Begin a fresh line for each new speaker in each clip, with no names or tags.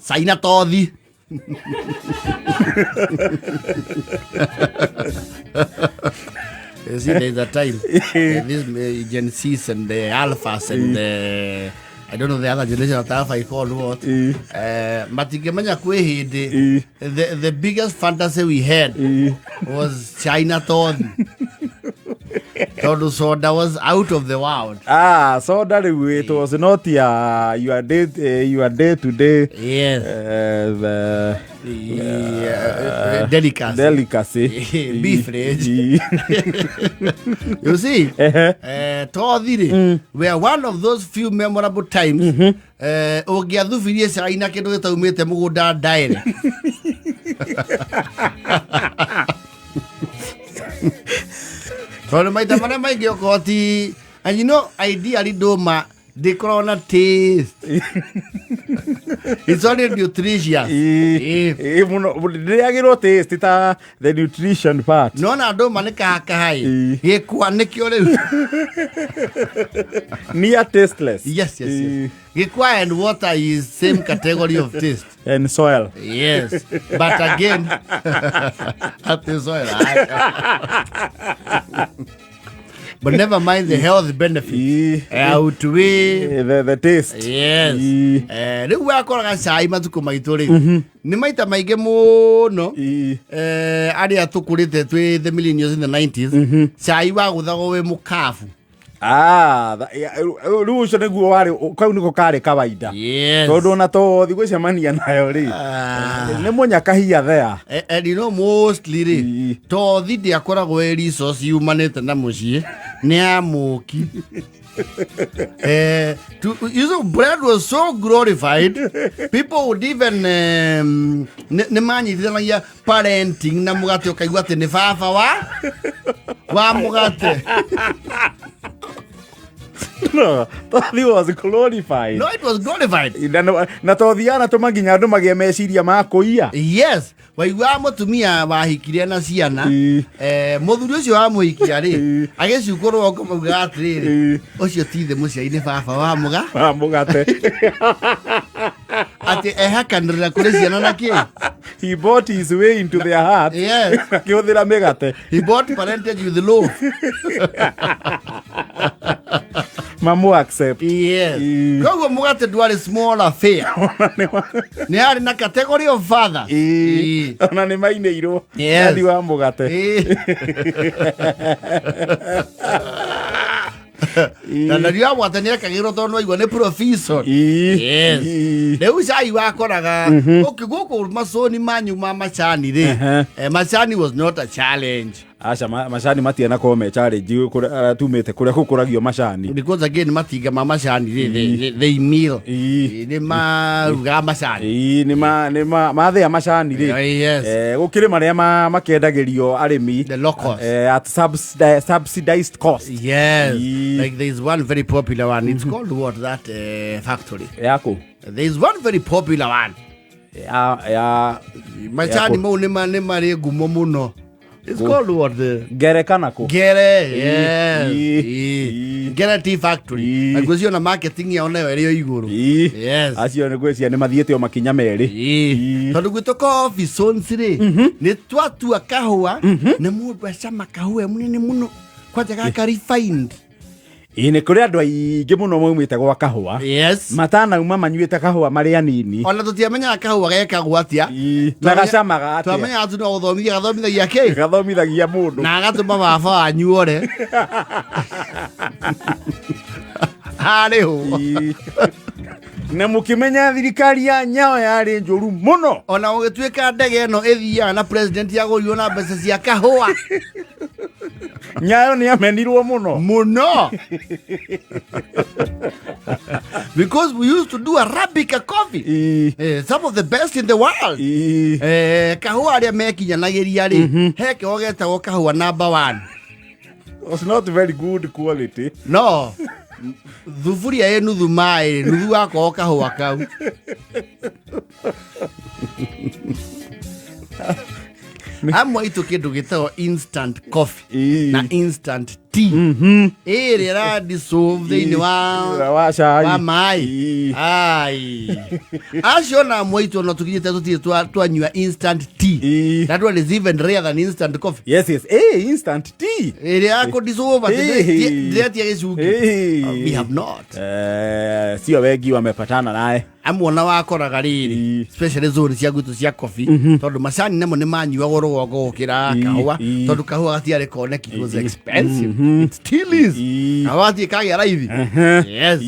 Cai na tothi. You see, there's a time these Gen Zs and the Alphas and the, I don't know the other generation of Alpha is called what. Matingĩmenya kwĩ hĩndĩ the biggest fantasy we had was China tothi, tondũ soda was out of the world.
Ah, soda rĩu it was not your day to day the
Delicacy.
Delicacy.
Beverage. You see, tothi rĩ were one of those few memorable times ũngĩathubirie cai na kĩndũ gĩtaumĩte mũgũnda direct, tondũ maita marĩa maingĩ okorwo ti, and you know ideally ndũma ndĩkoragwo na taste, it's only nutritious.
Ĩ, mũno ndĩrĩagĩrwo taste ta the nutrition part.
Nona ndũma nĩ kahakahai gĩkwa nĩkĩo rĩu.
Near tasteless.
Yes. Gĩkwa and water is same category of taste.
And soil.
Yes, but again at the soil, but never mind the health benefits outweigh
the taste.
Yes. Rĩu wakoraga cai matukũ maitũ rĩ nĩ maita maingĩ mũno. Arĩa tũkũrĩte twĩ the millennials in the 90s, cai wagũthagwo wĩ mũkabu.
Ah, rĩu ũcio nĩguo warĩ, kau nĩko karĩ kawaida. Tondũ ona tothi gũcemania nayo rĩ nĩ mũnyakahia thea.
And you know mostly rĩ tothi ndĩakoragwo ĩ resource yumanĩte na mũciĩ, nĩ ya mũki. You know, bread was so glorified. People would even nĩ manyitithanagia parenting na mũgate, ũkaigua atĩ nĩ baba wa mũgate.
No, tothi was glorified.
No, it was glorified.
Na tothi yanatũma nginya andũ magĩe meciria ma kũiya.
Yes, waiguaga mũtumia wahikire na ciana, mũthuri ũcio wamũhikia rĩ agĩcukũrwo ngomaugaga atĩrĩrĩ, ũcio ti ithe mũciari, nĩ baba wa mũga
wa mũgate.
Atĩ ehakanĩrĩra kũrĩ ciana na kĩ.
He bought his way into their heart akĩhũthĩra mĩgate.
He bought parentage with love.
Mamu accept.
Yes. Koguo mũgate ndwarĩ small affair, nĩ harĩ na category of father.
Ona nĩ mainĩirwo Daddy wa mũgate.
Na nario wa mũgate nĩ ekagĩrwo tondũ nĩwaigua nĩ provision. Yes. Rĩu cai wakoraga okay, gũkũ maconi manyu ma macani rĩ, macani was not a challenge.
Aca, macani matianakorwo me challenge kũrĩa tumĩte, kũrĩa gũkũragio macani.
Because again matinga ma macani rĩ, they mill. Nĩ marugaga macani.
Ĩĩ, nĩ mathĩa macani rĩ, gũkĩrĩ marĩa makendagĩrio arĩmi
The locals.
At subsidized cost.
Yes. Like there is one very popular one, it's called what, that factory?
Yaku?
There is one very popular one.
Ya
Macani mau nĩ marĩ ngumo mũno. It's called what, the
Ngerekana kũ?
Ngere, yes. Ngere Tea Factory. Na ngwĩciria ona marketing yao nayo ĩrĩ o igũrũ. Yes.
Acio nĩ gwĩcia nĩ mathiĩte o makinya merĩ.
Tondũ gwitũ coffee zones rĩ, nĩ twatua kahũa na mũndũ acama kahũa e mũnene mũno, kwanja gaka refined.
Ĩĩ, nĩ kũrĩ andũ aingĩ mũno maumĩte gwa kahũa matanauma manyuĩte kahũa marĩ anini.
Ona tũtiamenyaga kahũa gekagwo atĩa.
Na gacamaga atĩa.
Twamenyaga tu no gũthomithia gathomithagia kĩ.
Gathomithagia mũndũ.
Na agatũma baba wanyu ore harĩ hũ.
Na mũkĩmenya thirikari ya nyao yarĩ njũru mũno.
Ona gũgĩtuĩka ndege ĩno ĩthiaga na president yagũrirwo na mbeca cia kahũa.
Nyayo nĩ amenirwo mũno.
Mũno, because we used to do Arabica coffee, some of the best in the world. Kahũa arĩa mekinyanagĩria rĩ, he kĩho getagwo kahũa number one.
Was not very good quality.
No thuburia ĩ nuthu maĩ, nuthu wakorwo kahũa kau. Amwe aitũ kĩndũ gĩtagwo instant coffee na instant tea ĩrĩa ĩra dissolve thĩinĩ wa
wa cai
wa maĩ. Ai, acio na amwe aitũ ona tũkinyĩte tũtirĩ twanyua instant tea. That one is even rare than instant coffee.
Yes, instant tea.
Ĩrĩa ya kũ dissolve atĩ ndĩretia gĩcungi. We have not.
Sio wengi wamepatana naye.
Amwe ona wakoraga rĩrĩ, especially zone cia gwitũ cia coffee, tondũ macani namo nĩ manyuagwo rũgongo gũkĩra kahũa, tondũ kahũa gatiarĩ koneki, it was expensive, it still is. Kahũa gatirĩ kagĩa raithi. Yes.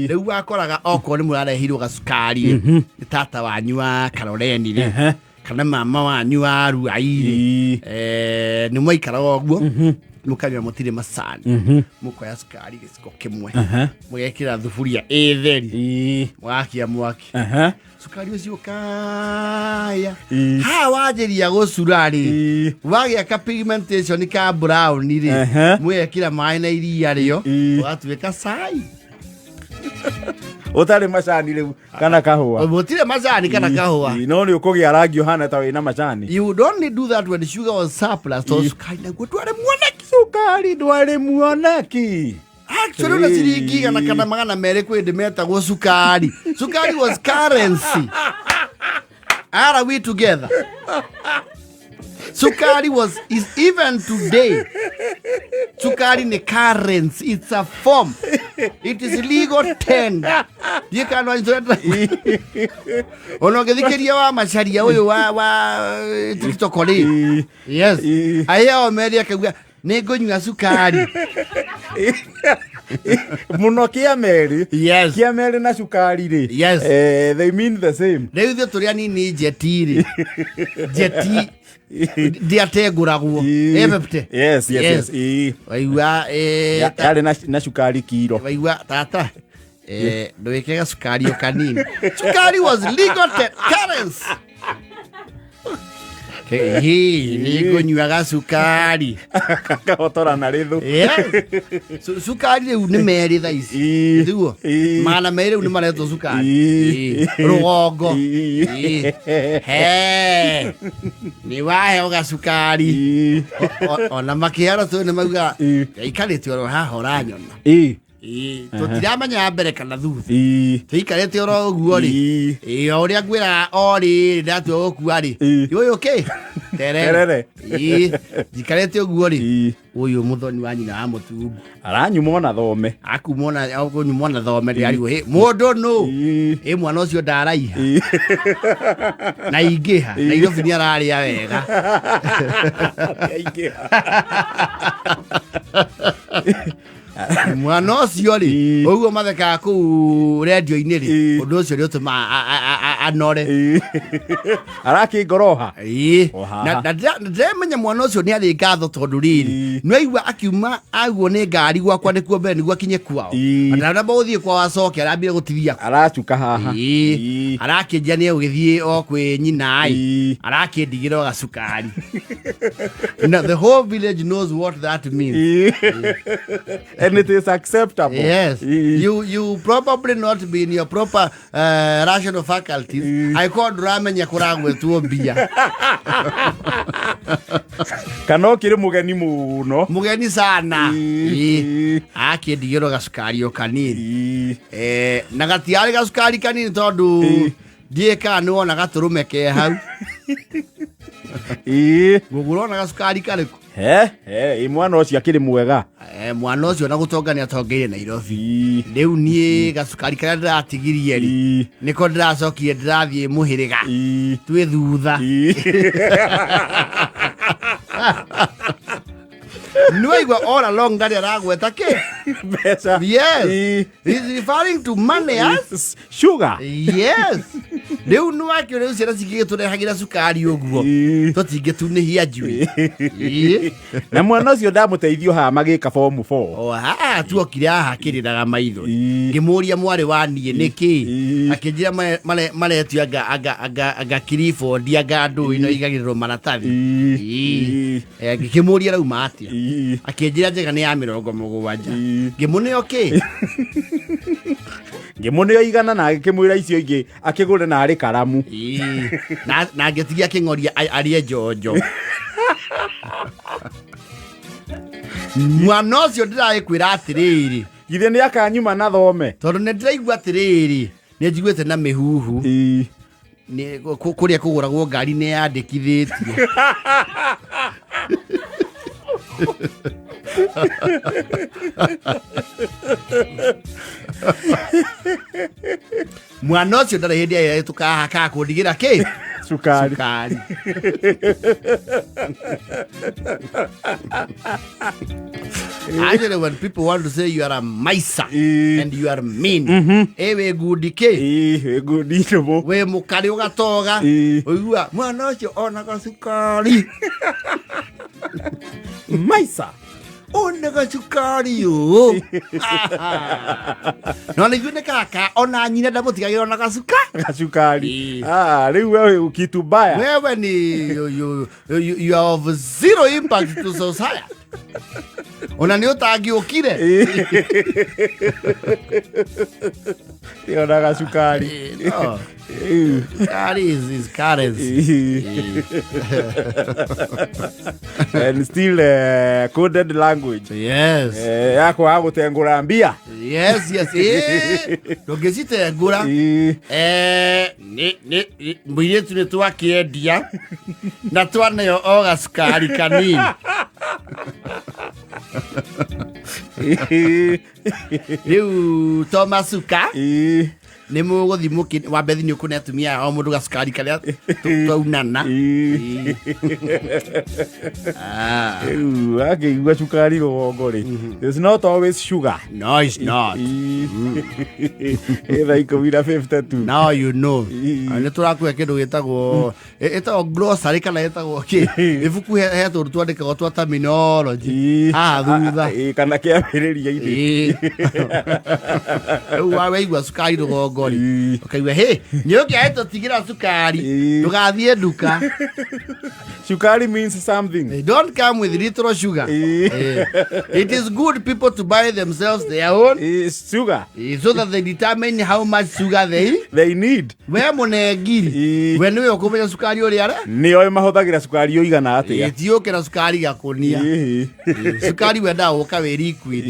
Rĩu wakoraga okorwo nĩ mũrareheirwo gacukari nĩ tata wanyu wa Karoreni rĩ, kana mama wanyu wa Ruai rĩ, nĩ mwaikaraga ũguo mũkanyua mũtirĩ macani, mũkoya cukari gĩciko kĩmwe, mũgekĩra thuburia ĩ theri, mũgakia mwaki, cukari ũcio ũkaya. Haha wanjĩria gũcura rĩ, wagĩa ka pigmentation ka brown rĩ, mũgekĩra maĩ na iria rĩo, ũgatuĩka cai.
Ũtarĩ macani rĩu kana kahũa.
Gũtirĩ macani kana kahũa.
No nĩ ũkũgĩa rangi ũhana ta wĩna macani.
You would only do that when sugar was surplus, tondũ cukari naguo ndwarĩ muoneki.
Cukari ndwarĩ muoneki.
Actually, na ciringi 100 kana 200 kwĩ ndĩ metagwo cukari. Cukari was currency. Are we together? Sukari was, is, even today sukari ni currency. It's a form, it is legal tender. Ndiĩ kana ona ũngĩthikĩria wa macaria ũyũ wa TikTok rĩ. Yes. Aya omeri akauga nĩ ngũnyua cukari.
Mũno kĩa merĩ. Kĩa merĩ na cukari rĩ, they mean the same.
Rĩu ithuĩ tũrĩ anini, njeti rĩ, njeti ndiatengũragwo. Ĩbepte.
Yes.
Waigua
Yarĩ na cukari kiro.
Waigua tata, ndwĩke gacukari o kanini. Cukari was legal currency. Hĩ, nĩ ngũnyua gacukari.
Kahotora na rĩthũ.
Yes. Cukari rĩu nĩ merĩ thaa ici. Tiguo? 200 rĩu nĩ maretwo cukari. Rũgongo. He, nĩ waheo gacukari. Ona makĩhara tũ nĩ mauga ikarĩte oro haha ũranyona. Tũtiramenya ya mbere kana thutha. Tũikarĩte oro ũguo rĩ. O ũrĩa ngwĩra o rĩ, ndatua gũkua rĩ, ũyũ kĩ terere.
Terere.
Njikarĩte ũguo rĩ, ũyũ mũthoni wa nyina wa mũtungu
Aranyuma ona thome.
Akumona akũnyuma ona thome ndĩrarigwo hĩ mũndũ nũ ĩ mwana ũcio ndaraiha na ingĩha Nairobi nĩ ararĩa wega.
Aingĩha.
Mwana ũcio rĩ, ũguo mathekaga kũu rendio-inĩ rĩ, ũndũ ũcio nĩ ũtũmaga anore.
Arakĩngoroha. O haha.
Na ndĩramenya mwana ũcio nĩ arĩ ngatho tondũ rĩrĩ, nĩwaigua akiuma aguo nĩ ngari gwakwa nĩkuo mbere nĩguo akinye kwao. Ndanamba gũthiĩ kwao acoke arambire gũtithia.
Aracuka haha.
Arakĩnjia nĩ egũgĩthiĩ o kwĩ nyina ĩ, arakĩndigĩra o gacukari. Now, the whole village knows what that means.
And it is acceptable.
Yes. You probably not be in your proper rational faculties. Angĩkorwo ndũramenya kũragwetwo mbia.
Kana ũkĩrĩ mũgeni mũno.
Mũgeni sana. Akĩndigĩrwo gacukari o kanini. Na gatiarĩ gacukari kanini tondũ ndiĩ kana nĩ wona gatũrũme ke hau. Ngũgũra ona gacukari karĩkũ?
He he ĩ mwana ũcio akĩrĩ mwega.
Mwana ũcio na gũtonga nĩ atongeire Nairobi. Rĩu niĩ gacukari karĩa ndĩratigirie rĩ, nĩko ndĩracokire ndĩrathiĩ mũhĩrĩga twĩ thutha. Nĩwaigua all along ndarĩ aragweta kĩ?
Mbeca.
Yes. He's referring to money, yes?
Sugar.
Yes. Rĩu nĩwakĩo rĩu ciana cingĩgĩtũrehagĩra cukari ũguo, tũtingĩtunĩhia njuĩ.
Na mwana ũcio ndamũteithio haha magĩka form 4.
O haha tuokire haha akĩrĩraga maitho. Ngĩmũria mwarĩ wa niĩ nĩkĩ, akĩnjĩra maretio anga kiribondi anga ndũ ino igagĩrĩrwo maratathi. Ngĩkĩmũria rauma atĩa, akĩnjĩra njega nĩ ya 70. Ngĩmũneo kĩ?
Ngĩmũneo 100 na agĩkĩmwĩra icio ingĩ akĩgũre na arĩ karamu.
Na ngĩtigia akĩng'oria arĩe njonjo. Mwana ũcio ndĩragĩkwĩra atĩrĩrĩ,
Githĩ nĩ akanyuma na thome?
Tondũ nĩ ndĩraigua atĩrĩrĩ, nĩ njiguĩte na mĩhuhu kũrĩa kũgũragwo ngari nĩ yandĩkithĩtie. Mwana ũcio ndarĩ hĩndĩ ahĩtũkaga kaga kũndigĩra kĩ?
Cukari.
Cukari. Actually, when people want to say you are a miser and you are mean, wĩ ngundi kĩ?
Ĩĩ, ngundi nũmũ.
Wĩ mũkarĩ ũgatoga. Ũigua mwana ũcio onaga cukari.
Maisa.
Onaga cukari ũũ. No nĩ ithuĩ nĩ kaka ona nyina ndamũtigagĩra ona gacuka.
Gacukari.
Ĩĩ.
Ah, rĩu wewe kitu mbaya.
Wewe ni you are of zero impact to society. Ona nĩ ũtangĩũkire.
Ĩĩ, ona gacukari.
Ĩĩ, no.
Ĩĩ.
Cukari is currency.
Ĩĩ. And still coded language.
Yes.
Yakwaga gũtengũra mbia.
Yes. Ĩĩ, ndũngĩcitengũra. Mũirĩtu nĩ twakĩendia na twaneo o gacukari kanini. Rĩu to macuka nĩ mũgũthi mũkĩ wambe nĩ ũkũne atumia o mũndũ gacukari karĩa twaunana. Ah.
Rĩu akĩigua cukari rũgongo rĩ, it's not always sugar.
No, it's not.
Ĩ thaa 10:52.
Now you know.
Ĩĩ.
Nĩ tũrakũhe kĩndũ gĩtagwo ĩtagwo glossary kana ĩtagwo kĩ, ibuku he tũndũ twandĩkagwo twa terminology haha thutha.
Ĩĩ, kana kĩambĩrĩria-inĩ.
Ĩĩ. Rĩu waigua cukari rũgongo rĩ, ũkaigua hĩ nĩ ũngĩagĩtũtigĩra cukari. Ndũgathiĩ nduka.
Cukari means something.
They don't come with little sugar. It is good people to buy themselves their own
Ĩĩ, sugar
so that they determine how much sugar they
they need.
We mũnengiri, we nĩwe ũkũmenya cukari ũrĩa re
Nĩoĩ mahũthagĩra cukari ũigana atĩa.
Ti na cukari gakũnia. Cukari wendaga gũka wĩ liquid.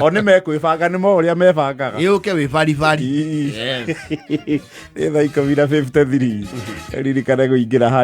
O nĩ mekwĩbanga, nĩ mo ũrĩa mebangaga.
Ĩũke wĩ baribari.
Ĩĩ.
Yes.
Nĩ thaa 10:53. Ririkane kũingĩra harĩa.